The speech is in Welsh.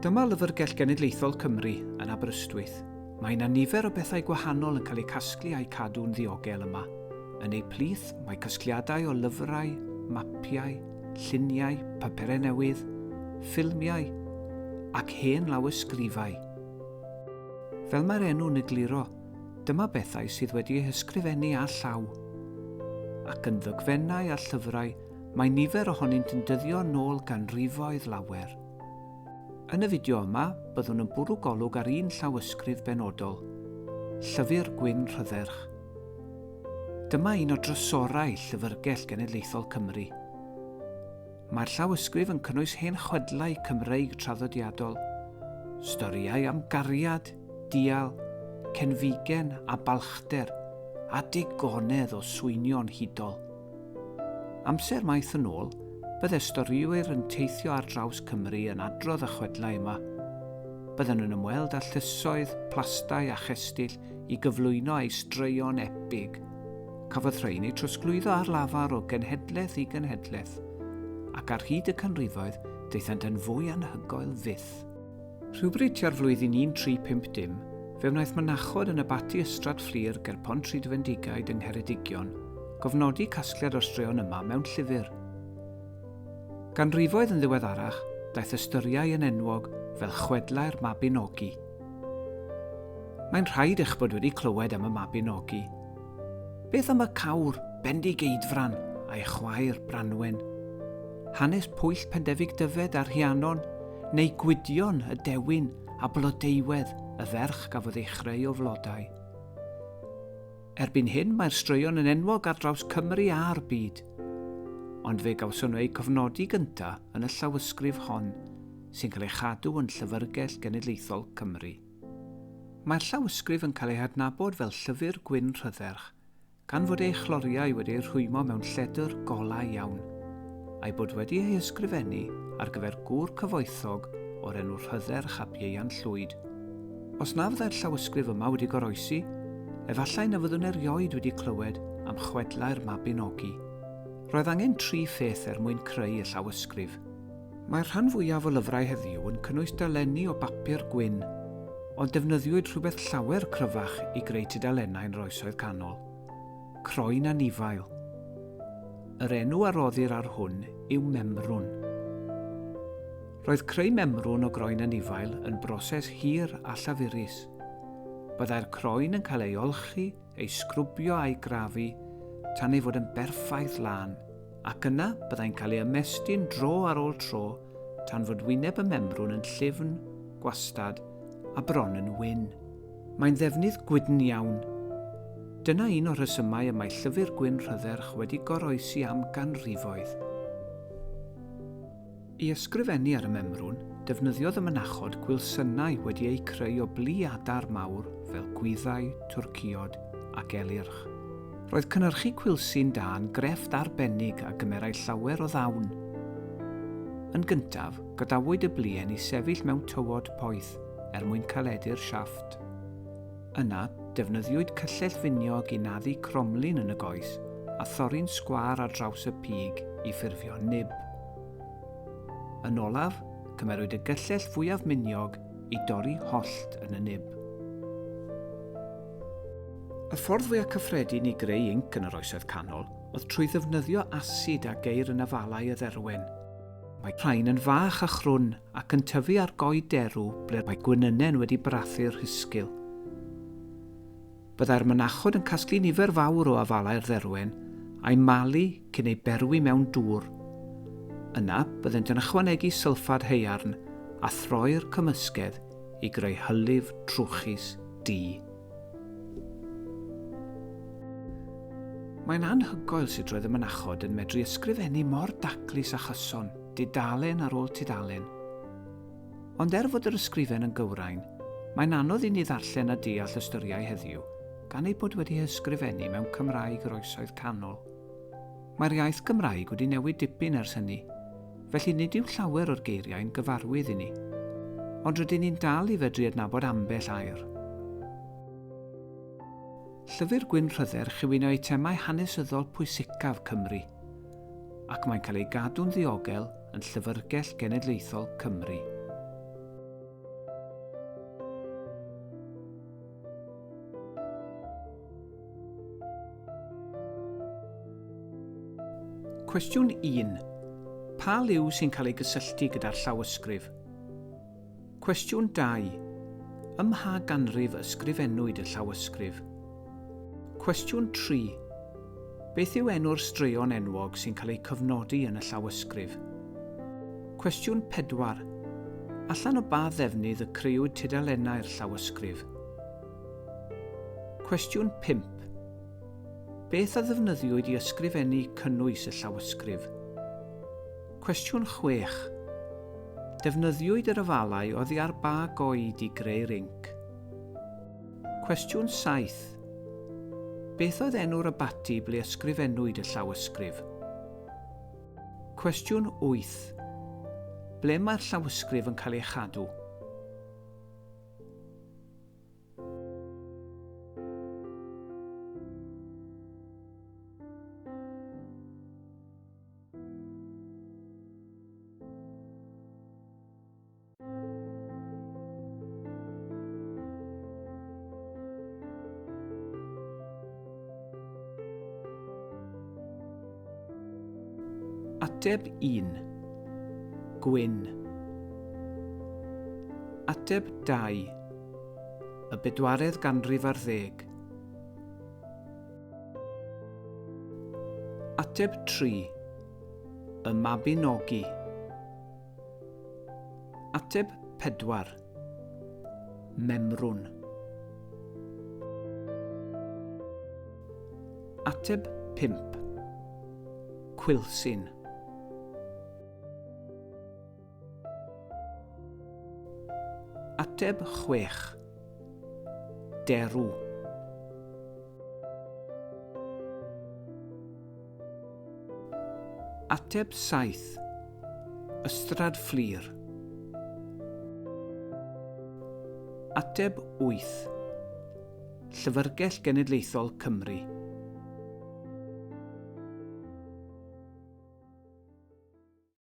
Dyma Lyfrgell Genedlaethol Cymru yn Aberystwyth. Mae yna nifer o bethau gwahanol yn cael eu casglu a'u cadw'n ddiogel yma. Yn eu plith mae casgliadau o lyfrau, mapiau, lluniau, papurau newydd, ffilmiau ac hen lawysgrifau. Fel mae'r enw'n egluro, dyma bethau sydd wedi eu hysgrifennu â llaw. Ac yn ddogfennau a llyfrau, mae nifer ohonynt yn dyddio nôl ganrifoedd lawer. Yn y fideo yma, byddwn yn bwrw golwg ar un llawysgrif benodol, Llyfr Gwyn Rhydderch. Dyma un o drysorau Llyfrgell Genedlaethol Cymru. Mae'r llawysgrif yn cynnwys hen chwedlau Cymreig traddodiadol, storïau am gariad, dial, cenfigen a balchder, a digonedd o swynion hudol. Amser maith yn ôl, bydde storïwyr yn teithio ar draws Cymru yn adrodd y chwedlau yma. Bydden nhw'n ymweld â llysoedd, plastai a chestyll i gyflwyno eu straeon epig. Cafodd rhain eu trosglwyddo ar lafar o genhedlaeth i genhedlaeth, ac ar hyd y canrifoedd daethant yn fwy anhygoel fyth. Rhywbryd tua'r flwyddyn 1350, fe wnaeth mynachod yn abaty Ystrad Fflur ger Pontrhydfendigaid yng Ngheredigion gofnodi casgliad o'r straeon yma mewn llyfr. Ganrifoedd yn ddiweddarach, daeth y storïau yn enwog fel chwedlau'r Mabinogi. Mae'n rhaid eich bod wedi clywed am y Mabinogi. Beth am y cawr Bendigeidfran a'i chwaer Branwen? Hanes Pwyll Pendefig Dyfed a Rhiannon, neu Gwydion y Dewin a Blodeuwedd y ferch gafodd ei chreu o flodau. Erbyn hyn mae'r straeon yn enwog ar draws Cymru a'r byd. Ond fe gawson nhw eu cofnodi gynta yn y llawysgrif hon, sy'n cael ei chadw yn Llyfrgell Genedlaethol Cymru. Mae'r llawysgrif yn cael ei hadnabod fel Llyfr Gwyn Rhydderch, gan fod ei chloriau wedi eu rhwymo mewn lledr golau iawn, a'i bod wedi ei hysgrifennu ar gyfer gŵr cyfoethog o'r enw Rhydderch ap Ieuan Llwyd. Os na fyddai'r llawysgrif yma wedi goroesi, efallai na fyddwn erioed wedi clywed am chwedlau'r Mabinogi. Roedd angen tri pheth er mwyn creu y llawysgrif. Mae'r rhan fwyaf o lyfrau heddiw yn cynnwys dalenni o bapur gwyn, ond defnyddiwyd rhywbeth llawer cryfach i greu tudalennau yn yr Oesoedd Canol, croen anifail. Yr enw a roddir ar hwn yw memrwn. Roedd creu memrwn o groen anifail yn broses hir a llafurus. Byddai'r croen yn cael ei olchi, ei sgrwbio a'i grafu tan ei fod yn berffaith lân. Ac yna, byddai'n cael ei ymestyn dro ar ôl tro tan fod wyneb y memrwn yn llyfn, gwastad, a bron yn wyn. Mae'n ddefnydd gwydn iawn. Dyna un o'r rhesymau y mae Llyfr Gwyn Rhydderch wedi goroesi am ganrifoedd. I ysgrifennu ar y memrwn, defnyddiodd y mynachod gwilsynnau wedi eu creu o blu adar mawr fel gwyddau, twrcïod ac elyrch. Roedd cynhyrchu cwilsi'n da yn grefft arbennig a gymerai llawer o ddawn. Yn gyntaf, gadawyd y bluen i sefyll mewn tywod poeth er mwyn caledu'r siafft. Yna, defnyddiwyd cyllell finiog i naddu cromlin yn y goes a thorri'n sgwâr ar draws y pig i ffurfio nib. Yn olaf, cymerwyd y gyllell fwyaf miniog i dorri hollt yn y nib. Y ffordd fwyaf cyffredin i greu inc yn yr Oesoedd Canol oedd trwy ddefnyddio asid a geir yn afalau y dderwen. Mae rhain yn fach a chrwn ac yn tyfu ar goed derw ble mae gwenynen wedi brathu'r rhisgl. Byddai'r mynachod yn casglu nifer fawr o afalau'r dderwen a'i malu cyn ei berwi mewn dŵr. Yna, byddent yn ychwanegu sylffad haearn a throi'r cymysgedd i greu hylif trwchus du. Mae'n anhygoel sut roedd y mynachod yn medru ysgrifennu mor daclus a chyson, dudalen ar ôl tudalen. Ond er fod yr ysgrifen yn gywrain, mae'n anodd i ni ddarllen a deall y storïau heddiw, gan eu bod wedi hysgrifennu mewn Cymraeg yr Oesoedd Canol. Mae'r iaith Gymraeg wedi newid dipyn ers hynny, felly nid yw llawer o'r geiriau'n gyfarwydd i ni. Ond rydyn ni'n dal i fedru adnabod ambell air. Llyfr Gwyn Rhydderch yw un o eitemau hanesyddol pwysicaf Cymru, ac mae'n cael ei gadw'n ddiogel yn Llyfrgell Genedlaethol Cymru. Cwestiwn 1. Pa liw sy'n cael ei gysylltu gyda'r llawysgrif? Cwestiwn 2. Ym mha ganrif ysgrifennwyd y llawysgrif? Cwestiwn 3. Beth yw enw'r straeon enwog sy'n cael eu cofnodi yn y llawysgrif? Cwestiwn 4. Allan o ba ddefnydd y crëwyd tudalennau'r llawysgrif? Cwestiwn 5. Beth a ddefnyddiwyd i ysgrifennu cynnwys y llawysgrif? Cwestiwn 6. Defnyddiwyd yr afalau oddi ar ba goed i greu'r inc? Cwestiwn 7. Beth oedd enw'r abaty ble ysgrifennwyd y llawysgrif? Cwestiwn 8. Ble mae'r llawysgrif yn cael ei chadw? Ateb 1. Gwyn. Ateb 2. Y bedwaredd ganrif ar ddeg. Ateb 3. Y Mabinogi. Ateb 4. Memrwn. Ateb 5. Cwilsyn. Ateb 6. Derw. Ateb 7. Ystrad Fflur. Ateb 8. Llyfrgell Genedlaethol Cymru.